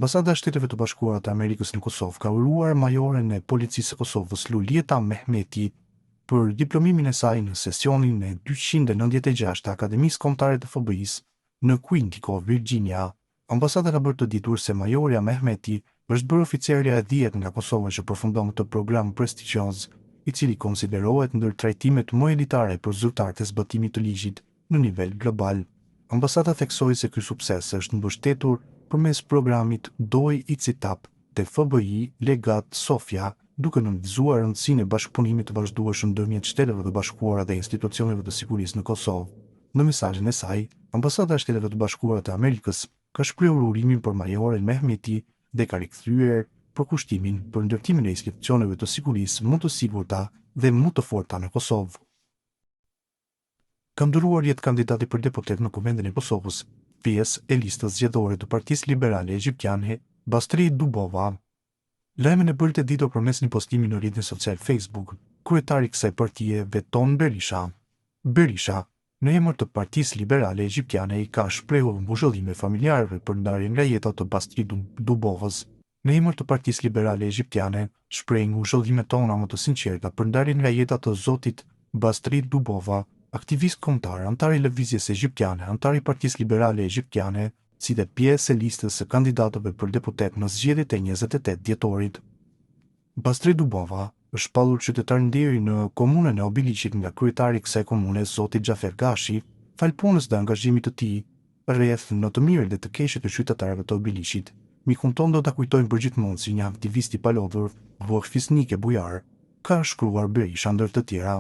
Ambasada e Shteteve të Bashkuara të Amerikës në Kosovë ka uruar majoren e Policisë së Kosovës, Luljeta Mehmeti, për diplomimin e saj në sesionin e 296 të Akademisë Kombëtare të FBI-së në Quantico, Virginia. Ambasada ka bërë të ditur se majorja Mehmeti është bërë oficerja e dhjetë nga Kosova që përfundon këtë program prestigjioz, i cili konsiderohet ndër trajtimet më elitare për zyrtarët e zbatimit të ligjit në nivel global. Ambasada theksoi se ky sukses është mbështetur përmes programit DOI ICITAP dhe FBI Legat Sofia, duke nënvizuar rëndësinë e bashkëpunimit të vazhdueshëm ndërmjet Shteteve të Bashkuara dhe institucioneve të sigurisë në Kosovë. Në mesazhin e saj, Ambasada e Shteteve të Bashkuara të Amerikës ka shprehur urimin për majoren Mehmeti dhe ka rikthyer përkushtimin për ndërtimin e institucioneve të sigurisë më të sigurta dhe më të forta në Kosovë. Ka ndërruar jetë kandidati për deputet në Kuvendin e Kosovës, pjesë e listës zgjedhore të Partisë Liberale Egjiptiane, Bastri Dubova. Lajmin e bëri të ditur përmes një postimi në rrjetin social Facebook, kryetari i kësaj partie, Veton Berisha. Berisha, në emër të Partisë Liberale Egjiptiane i ka shprehur ngushëllime familjarëve për ndarjen nga jeta të Bastri Dubovës. Në emër të Partisë Liberale Egjiptiane, shpreh ngushëllimet tona më të sinqerta për ndarjen nga jeta të zotit Bastri Dubova, aktivist kombëtar, anëtar i Lëvizjes Egjiptiane, anëtar i Partisë Liberale Egjiptiane, si dhe pjesë e listës së kandidatëve për deputet në zgjedhjet e 28 dhjetorit. Bastri Dubova është shpallur qytetar nderi në komunën e Obiliqit nga kryetari i kësaj komune, zoti Xhafer Gashi, falë punës dhe angazhimit të tij rreth në të mirë dhe të keqe të qytetarëve të Obiliqit. Mikun tonë do ta kujtojmë përgjithmonë si një aktivist i palodhur, burrë fisnik e bujar, ka shkruar Berisha ndër të tjera.